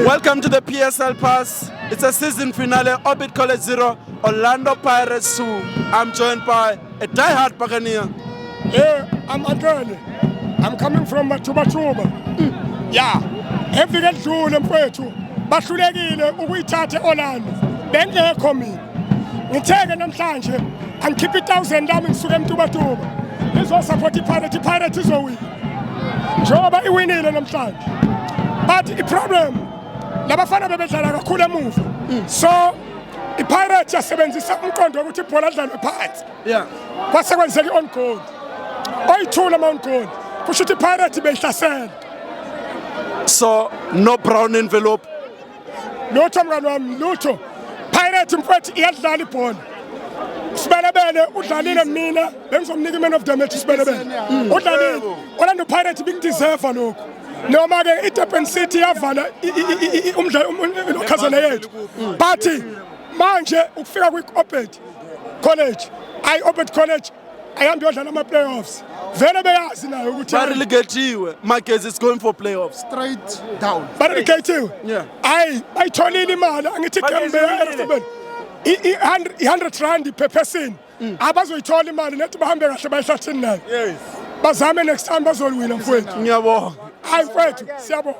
Welcome to the PSL Pass. It's a season finale, Orbit College 0, Orlando Pirates 2. I'm joined by a diehard Buccaneer. Yeah, I'm Andrele. I'm coming from Matubatuba. Yeah. Eviki edlule, mfowethu, bahlulekile ukuyithatha eOrlando. Bengekho mina. Ngitheke namhlanje angikhiphe i1000 lami ngisuke eMtubatuba. Ngizosupport iPirate, iPirate izowina. Njengoba iwinile namhlanje. But iproblem, labafana bebedlala kakhulu emuva. So iPirates yasebenzisa umqondo wokuthi ibhola lidlalwe phansi. Kwase kwenzeka i-own goal, oyithula ama-own goal, kusho ukuthi iPirate beyihlasela. So, no brown envelope. Lutho, mngani wami, lutho. Pirate, mfowethu, iyadlala ibhola. Sibelebele udlalile, mina bengizomnika i-man of the match. Sibelebele udlalile. Orlando Pirate bingideserve lokhu, noma-ke i-Durban City yavala umdlalo yethu, but manje ukufika kwi-Orbit College, ayi, Orbit College ayihambi yodlala ama-playoffs, vele beyazi nayo ukuthi Barelegatiwe. Magezi is going for playoffs. Straight down. Barelegatiwe. Yeah. Hayi, bayitholile imali, angithi Magezi igembe iwinile. I-R100 per person, abazoyithola imali nethi bahambe kahle bayihlathini nayo. Bazame next time, bazoliwina, mfowethu. Ngiyabonga. Hayi mfowethu, siyabonga.